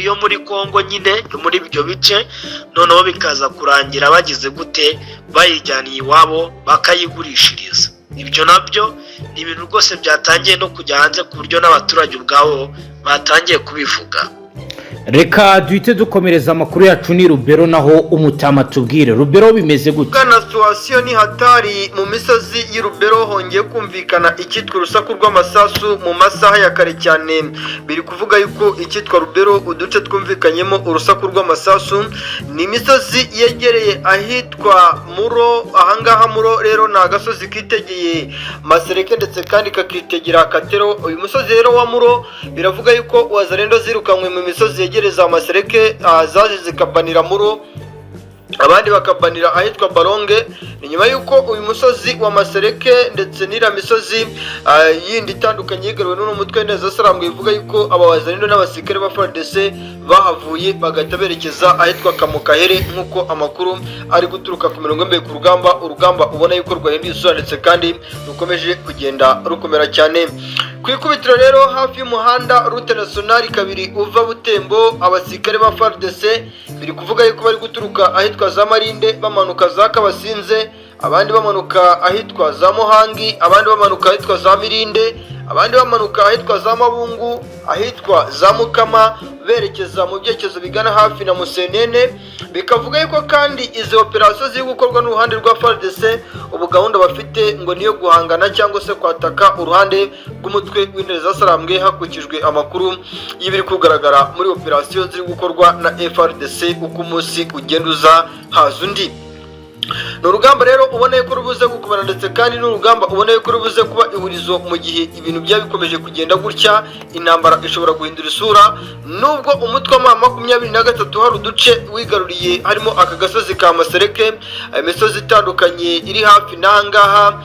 yo muri Kongo nyine, yo muri ibyo bice, noneho bikaza kurangira bagize gute? Bayijyaniye iwabo bakayigurishiriza. Ibyo nabyo ni ibintu rwose byatangiye no kujya hanze, ku buryo n'abaturage ubwabo batangiye kubivuga. Reka duhite dukomereza amakuru yacu ni Rubero, naho umutama tubwire. Rubero, bimeze gute? Bwana, situation ni hatari mu misozi y'i Rubero. Hongeye kumvikana icyitwa urusaku rw'amasasu mu masaha ya kare cyane. Biri kuvuga yuko icyitwa Rubero, uduce twumvikanyemo urusaku rw'amasasu ni imisozi yegereye ahitwa Muro. Ahangaha Muro rero ni agasozi kitegeye Masereke ndetse kandi kakitegera Katero. Uyu musozi rero wa Muro, biravuga yuko Wazalendo zirukanywe mu misozi yegereza Masereke, zaje zikabanira Muro, abandi bakabanira ahitwa Baronge. Ni nyuma y'uko uyu musozi wa Masereke ndetse n'iriya misozi yindi itandukanye yigaruriwe n'uno mutwe neza sarambwe, ivuga yuko aba Wazalendo n'abasirikare ba FARDC bahavuye bagahita berekeza ahitwa Kamukahere, nk'uko amakuru ari guturuka ku mirongo imbere ku rugamba. Urugamba ubona yuko rwahinduye isura ndetse kandi rukomeje kugenda rukomera cyane. Ku ikubitiro rero, hafi y'umuhanda route nationale 2 uva Butembo, abasirikare ba FARDC biri kuvuga yuko bari guturuka ahitwa za Marinde bamanuka za Kabasinze, abandi bamanuka ahitwa za Muhangi, abandi bamanuka ahitwa za Mirinde, abandi bamanuka ahitwa za Mabungu, ahitwa za Mukama, berekeza mu byerekezo bigana hafi na Musenene. Bikavuga yuko kandi izi operasiyo ziri gukorwa n'uruhande rwa FARDC, ubu gahunda bafite ngo niyo guhangana cyangwa se kwataka uruhande rw'umutwe w'intare zasarambwe, hakurikijwe amakuru y'ibiri kugaragara muri operasiyo ziri gukorwa na FARDC uko umunsi ugenda uza haza undi. Ni urugamba rero ubona yuko rubuze gukomera, ndetse kandi ni urugamba ubona yuko rubuze kuba ihurizo. Mu gihe ibintu byaba bikomeje kugenda gutya, intambara ishobora guhindura isura. Nubwo umutwe wa M23 hari uduce wigaruriye, harimo aka gasozi ka Masereke, imisozi itandukanye iri hafi n'ahangaha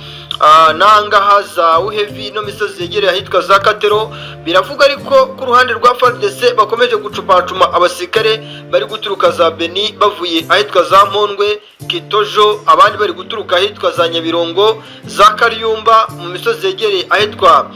n'ahangaha za Uhevi no misozi yegereye ahitwa za Katero, biravuga ariko ku ruhande rwa FARDC bakomeje gucupacuma abasirikare bari guturuka za Beni, bavuye ahitwa za Mpondwe, Kitojo, abandi bari guturuka ahitwa za Nyabirongo, za Karyumba, mu misozi yegereye ahitwa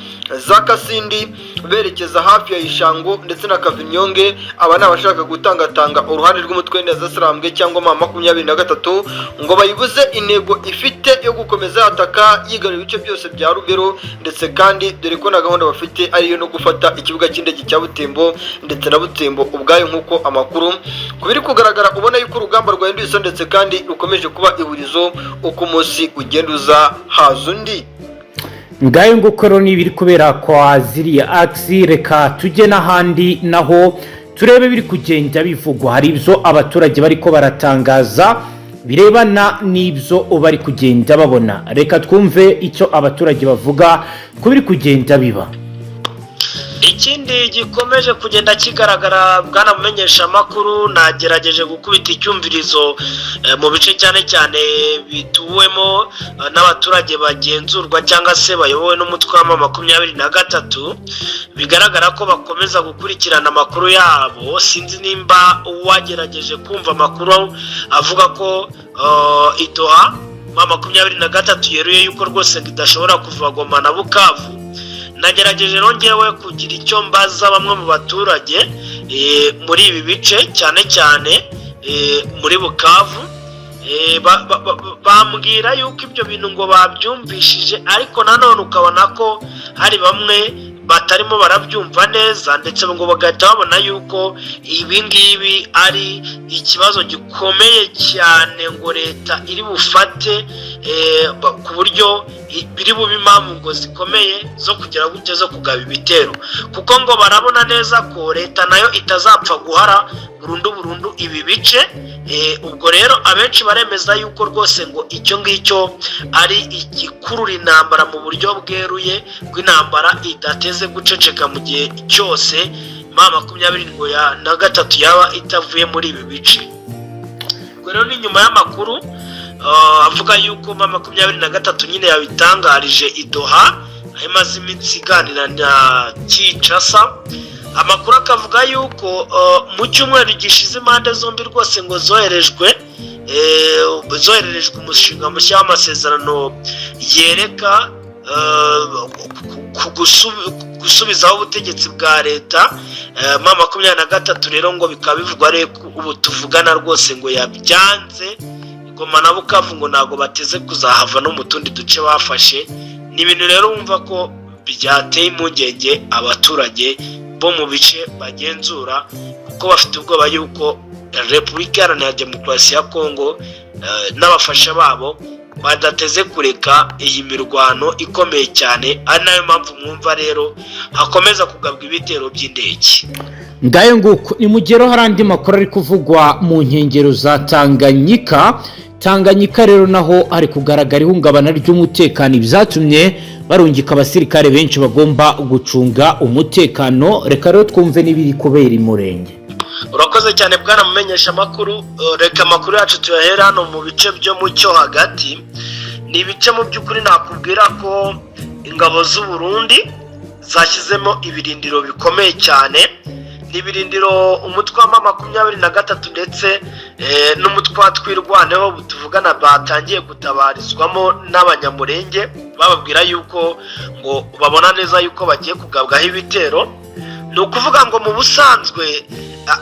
za Kasindi, berekeza hafi ya Ishango ndetse na Kavinyonge. Aba ni abashaka gutangatanga uruhande rw'umutwe w'Intare cyangwa M23 ngo bayibuze intego ifite yo gukomeza yataka, yigarura ibice byose bya Rubero, ndetse kandi dore ko na gahunda bafite ariyo no gufata ikibuga cy'indege cya Butembo ndetse na Butembo ubwayo. Nk'uko amakuru ku biri kugaragara, ubona yuko urugamba rwahinduye isura, ndetse kandi rukomeje kuba ihurizo uko umunsi ugenda uza haza undi. Ngayo nguko rero ni ibiri kubera kwa ziriya axes. Reka tujye n'ahandi naho turebe biri kugenda bivugwa. Hari ibyo abaturage bariko baratangaza birebana n'ibyo bari kugenda babona. Reka twumve icyo abaturage bavuga ku biri kugenda biba. Ikindi gikomeje kugenda kigaragara, bwana mumenyesha amakuru, nagerageje gukubita icyumvirizo mu bice cyane cyane bituwemo n'abaturage bagenzurwa cyangwa se bayobowe n'umutwe wa M23. Bigaragara ko bakomeza gukurikirana amakuru yabo. Sinzi nimba wagerageje kumva amakuru avuga ko i Doha M23 yeruye yuko rwose ngo idashobora kuva Goma na Bukavu. Nagerageje nongewe kugira icyo mbaza bamwe mu baturage muri ibi bice, cyane cyane muri Bukavu, bambwira yuko ibyo bintu ngo babyumvishije, ariko nanone ukabona ko hari bamwe batarimo barabyumva neza, ndetse ngo bagahita babona yuko ibi ngibi ari ikibazo gikomeye cyane ngo leta iri bufate ku buryo biri bube impamvu ngo zikomeye zo kugira gutya, zo kugaba ibitero, kuko ngo barabona neza ko leta nayo itazapfa guhara burundu burundu ibi bice. Ubwo rero abenshi baremeza yuko rwose ngo icyo ngicyo ari igikurura intambara mu buryo bweruye, bw'intambara idateze guceceka mu gihe cyose M23 yaba itavuye muri ibi bice. Ubwo rero ni nyuma y'amakuru avuga yuko M23 nyine yabitangarije i Doha, aho imaze iminsi iganira na Kinshasa. Amakuru akavuga yuko mu cyumweru gishize impande zombi rwose ngo zohererejwe umushinga mushya w'amasezerano yereka gusubizaho ubutegetsi bwa leta M23. Rero ngo bikaba bivugwa ko ubu tuvugana rwose ngo yabyanze. Goma na Bukavu ngo ntabwo bateze kuzahava, no mu tundi duce bafashe. Ni ibintu rero wumva ko byateye impungenge abaturage bo mu bice bagenzura, kuko bafite ubwoba yuko Repubulika Iharanira Demokarasi ya Kongo n'abafasha babo badateze kureka iyi mirwano ikomeye cyane, ari nayo mpamvu mwumva rero hakomeza kugabwa ibitero by'indege. Ngayo nguko. Ni mu gihe hari andi makuru ari kuvugwa mu nkengero za Tanganyika. Tanganyika rero naho hari kugaragara ihungabana ry'umutekano, ibyatumye barungika abasirikare benshi bagomba gucunga umutekano. Reka rero twumve n'ibiri kubera i Murenge. Urakoze cyane, bwana mumenyesha amakuru. Reka amakuru yacu tuyahera hano mu bice byo mu cyo hagati. Ni ibice mu by'ukuri nakubwira ko ingabo z'u Burundi zashyizemo ibirindiro bikomeye cyane. Ni ibirindiro umutwe wa M23 ndetse n'umutwe wa Twirwaneho tuvugana batangiye gutabarizwamo n'Abanyamurenge, bababwira yuko ngo babona neza yuko bagiye kugabwaho ibitero. Ni ukuvuga ngo mu busanzwe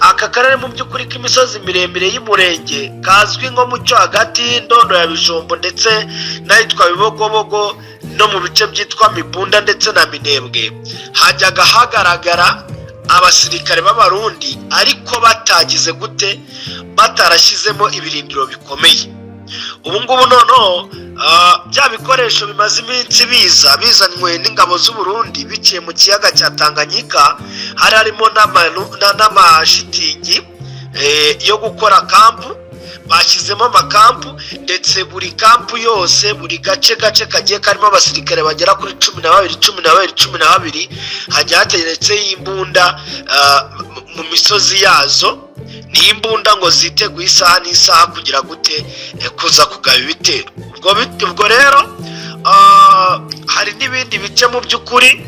aka karere mu by'ukuri k'imisozi miremire y'Umurenge, kazwi nko mu cyo hagati, Ndondo ya Bijombo ndetse n'ahitwa Bibogobogo, no mu bice byitwa Mibunda ndetse na Minembwe, hajyaga hagaragara abasirikare b'Abarundi, ariko batagize gute, batarashyizemo ibirindiro bikomeye. Ubu ngubu noneho bya bikoresho bimaze iminsi biza bizanywe n'ingabo z'u Burundi biciye mu kiyaga cya Tanganyika, hari harimo n'amashitingi yo gukora camp. Bashyizemo amakampu, ndetse buri kampu yose, buri gace kagiye karimo abasirikare bagera kuri 12, 12, 12. Hagiye hateretseho imbunda mu misozi yazo. Ni imbunda ngo ziteguye isaha n'isaha kugira gute? Kuza kugaba ibitero. Ubwo rero hari n'ibindi bice mu by'ukuri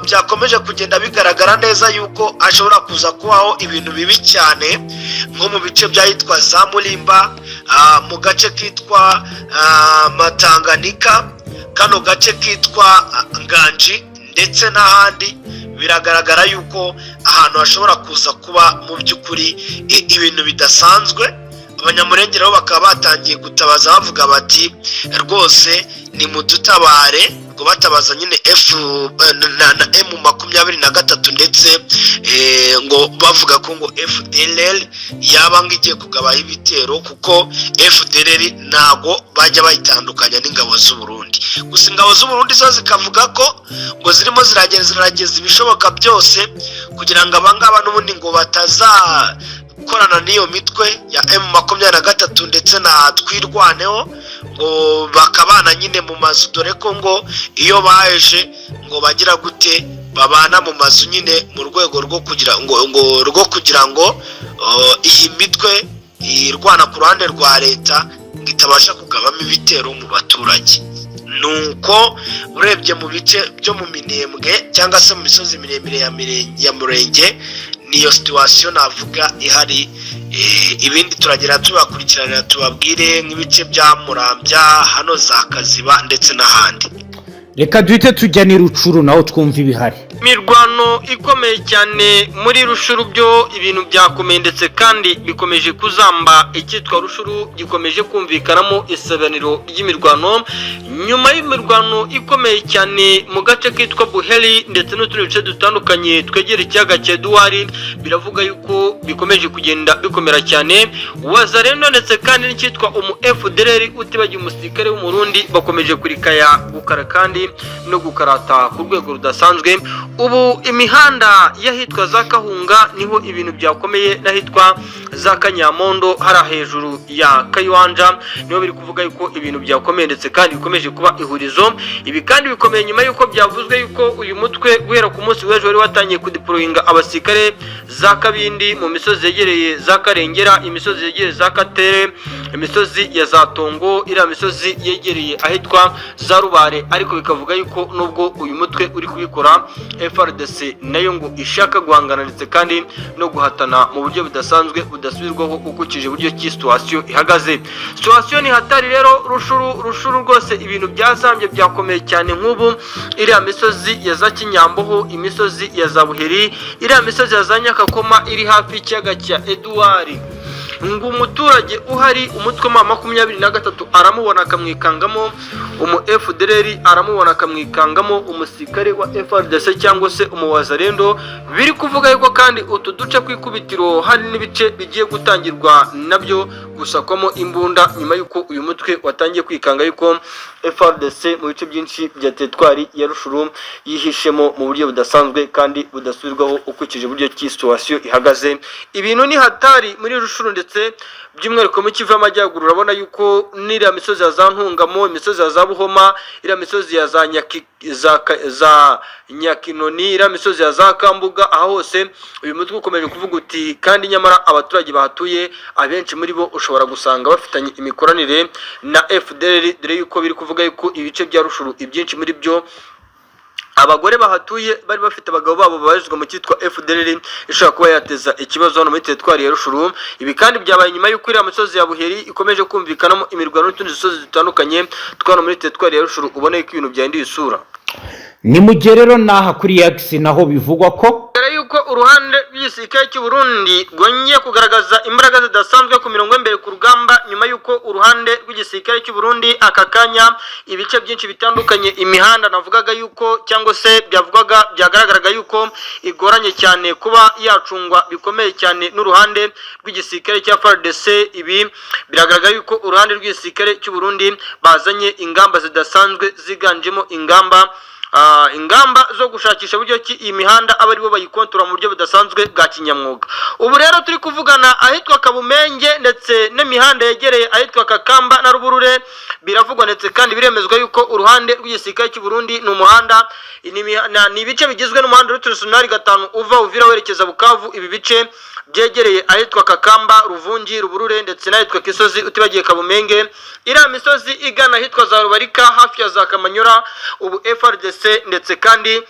byakomeje kugenda bigaragara neza yuko hashobora kuza kubaho ibintu bibi cyane, nko mu bice by'ahitwa za Murimba, mu gace kitwa Matanganika, kano gace kitwa Nganji ndetse n'ahandi. Biragaragara yuko ahantu hashobora kuza kuba mu by'ukuri ibintu bidasanzwe. Abanyamurenge nabo bakaba batangiye gutabaza, bavuga bati: "Rwose nimudutabare." Ubwo batabaza nyine F na M23, ndetse ngo bavuga ko ngo FDLR yaba ngo igiye kugabaho ibitero, kuko FDLR ntago bajya bayitandukanya n'ingabo z'u Burundi. Gusa ingabo z'u Burundi zo zikavuga ko ngo zirimo ziragerageza ibishoboka byose kugira ngo abangaba n'ubundi ngo batazakorana n'iyo mitwe ya M23 ndetse na Twirwaneho, ngo bakabana nyine mu mazu, dore ko ngo iyo baje ngo bagira gute, babana mu mazu nyine mu rwego rwo kugira ngo iyi mitwe irwana ku ruhande rwa leta ngo itabasha kugabamo ibitero mu baturage. Nuko urebye mu bice byo mu Minembwe cyangwa se mu misozi miremire ya Murenge, niyo situation navuga ihari. Ibindi turagera tubakurikiranira, tubabwire nk'ibice bya Murambya hano za Kaziba ndetse n'ahandi. Reka duhite tujya ni Rucuru, naho twumva ibihari. Imirwano ikomeye cyane muri Rushuru, byo ibintu byakomeye ndetse kandi bikomeje kuzamba. Icyitwa Rushuru gikomeje kumvikanamo isabaniro ry'imirwano nyuma y'imirwano ikomeye cyane mu gace kitwa Buheri ndetse n'utundi duce dutandukanye twegera ikiyaga cya Eduwari. Biravuga yuko bikomeje kugenda bikomera cyane. Wazarendo ndetse kandi n'icyitwa umu FDLR, utibagiwe umusirikare w'Umurundi, bakomeje kurikaya gukara kandi no gukarata ku rwego rudasanzwe. Ubu imihanda y'ahitwa za Kahunga niho ibintu byakomeye, n'ahitwa za Kanyamondo hari hejuru ya Kayanja niho biri kuvuga yuko ibintu byakomeye ndetse kandi bikomeje kuba ihurizo. Ibi kandi bikomeye nyuma yuko byavuzwe yuko uyu mutwe guhera ku munsi w'ejo wari watangiye kudeployinga abasirikare za Kabindi, mu misozi yegereye za Karengera, imisozi yegereye za Katere, imisozi ya za Tongo, iriya misozi yegereye ahitwa za Rubare. Ariko bikavuga yuko nubwo uyu mutwe uri kubikora, FARDC nayo ngo ishaka guhangana ndetse kandi no guhatana mu buryo budasanzwe budasubirwaho ukurikije uburyo ki situation ihagaze. Situation ni hatari rero. Rushuru, Rushuru rwose ibintu byazambye, byakomeye cyane. Nk'ubu iriya misozi ya za Kinyamboho, imisozi ya za Buheri, iriya misozi ya za Nyakakoma iri hafi y'ikiyaga cya Eduwari, ngo umuturage uhari umutwe wa 23 aramubona akamwikangamo, umu FDLR aramubona akamwikangamo, umusirikare wa FARDC cyangwa se umuwazarendo. Biri kuvuga yuko kandi utu duce ku ikubitiro hari n'ibice bigiye gutangirwa nabyo gusakwamo imbunda, nyuma y'uko uyu mutwe watangiye kwikanga yuko FARDC mu bice byinshi bya teritwari ya Rushuru yihishemo mu buryo budasanzwe kandi budasubirwaho ukurikije uburyo ki situation ihagaze. Ibintu ni hatari muri Rushuru, ndetse by'umwihariko mu Kivu y'Amajyaruguru. Urabona yuko n'iriya misozi ya za Ntungamo, imisozi ya za Buhoma, iriya misozi ya za Nyaki, za Nyakinoni, iriya misozi ya za Kambuga, aho hose uyu mutwe ukomeje kuvuga uti kandi nyamara abaturage bahatuye abenshi muri bo ushobora gusanga bafitanye imikoranire na FDLR, dore yuko biri kuvuga yuko ibice bya Rushuru ibyinshi muri byo abagore bahatuye bari bafite abagabo babo babarizwa mu cyitwa FDLR, ishobora kuba yateza ikibazo hano muri teritwari ya Rushuru. Ibi kandi byabaye nyuma y'uko iriya misozi ya Buheri ikomeje kumvikanamo imirwano n'utundi dusozi dutandukanye twano muri teritwari ya Rushuru, ubona yuko ibintu byahinduye isura. Ni mu gihe rero n'aha kuri Yagisi naho bivugwa ko Mbere yuko uruhande rw'igisirikare cy'u Burundi rwongeye kugaragaza imbaraga zidasanzwe ku mirongo y'imbere ku rugamba, nyuma yuko uruhande rw'igisirikare cy'u Burundi aka kanya ibice byinshi bitandukanye, imihanda navugaga yuko cyangwa se byavugwaga byagaragaraga yuko igoranye cyane kuba yacungwa bikomeye cyane n'uruhande rw'igisirikare cya FARDC, ibi biragaragara yuko uruhande rw'igisirikare cy'u Burundi bazanye ingamba zidasanzwe ziganjemo ingamba ingamba zo gushakisha buryo ki iyi mihanda aba aribo bayikontorora mu buryo budasanzwe bwa kinyamwuga. Ubu rero turi kuvugana, ahitwa Kabumenge ndetse n'imihanda yegereye ahitwa Kakamba na Ruburure, biravugwa ndetse kandi biremezwa yuko uruhande rw'igisirikare cy'u Burundi ni umuhanda, ni ibice bigizwe n'umuhanda route nationale 5 uva Uvira werekeza Bukavu. Ibi bice byegereye ahitwa Kakamba, Ruvungi, Ruburure ndetse n'ahitwa Kisozi, utibagiye Kabumenge, iriya misozi igana ahitwa za Rubarika hafi ya za Kamanyura, ubu FARDC ndetse kandi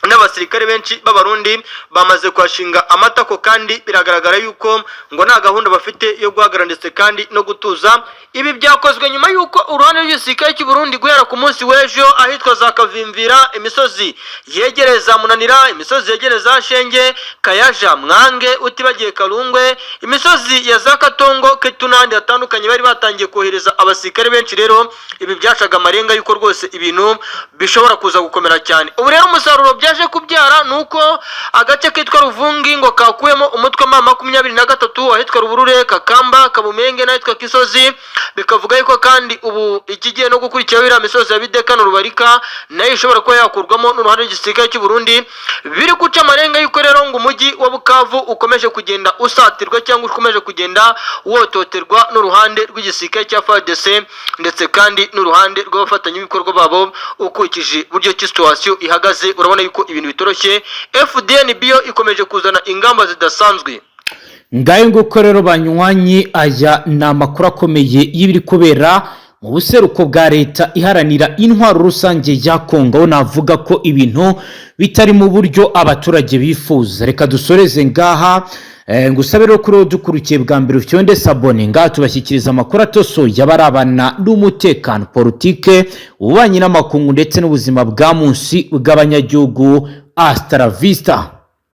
n'abasirikare benshi b'Abarundi bamaze kuhashinga amatako, kandi biragaragara yuko ngo nta gahunda bafite yo guhagarara ndetse kandi no gutuza. Ibi byakozwe nyuma y'uko uruhande rw'igisirikare cy'u Burundi guhera ku munsi w'ejo ahitwa za Kavimvira, imisozi yegereye za Munanira, imisozi yegereye za Shenge, Kayaja, Mwange, utibagiye Karungwe, imisozi ya za Katongo, Ketu n'ahandi hatandukanye, bari batangiye kohereza abasirikare benshi. Rero ibi byacaga amarenga yuko rwose ibintu bishobora kuza gukomera cyane. Ubu rero umusaruro byaje kubyara ni uko agace kitwa Ruvungi ngo kakuyemo umutwe M23 ahitwa Ruburure, Kakamba, Kabumenge n'ahitwa Kisozi. Bikavuga yuko kandi ubu ikigiye no gukurikiraho, iriya misozi ya Bideka na Rubarika nayo ishobora kuba yakurwamo n'uruhande rw'igisirikare cy'u Burundi. Biri guca amarenga yuko rero ngo umujyi wa Bukavu ukomeje kugenda usatirwa cyangwa ukomeje kugenda wototerwa n'uruhande rw'igisirikare cya FARDC ndetse kandi n'uruhande rw'abafatanyabikorwa babo. Ukurikije buryo ki situation ihagaze, urabona yuko ibintu bitoroshye. FDNB yo ikomeje kuzana ingamba zidasanzwe. Ngayo nguko rero banywanyi, aya ni amakuru akomeye y'ibiri kubera mu buseruko bwa Leta Iharanira Intwaro Rusange ya Kongo, aho navuga ko ibintu bitari mu buryo abaturage bifuza. Reka dusoreze ngaha. Ngusabe rero kuri dukurikiye bwa mbere ufyonde s'abonner. Ngaha tubashyikiriza amakuru atosoye abarabana n'umutekano, politike, ububanyi n'amakungu ndetse n'ubuzima bwa munsi bw'abanyagihugu. Hasta la vista.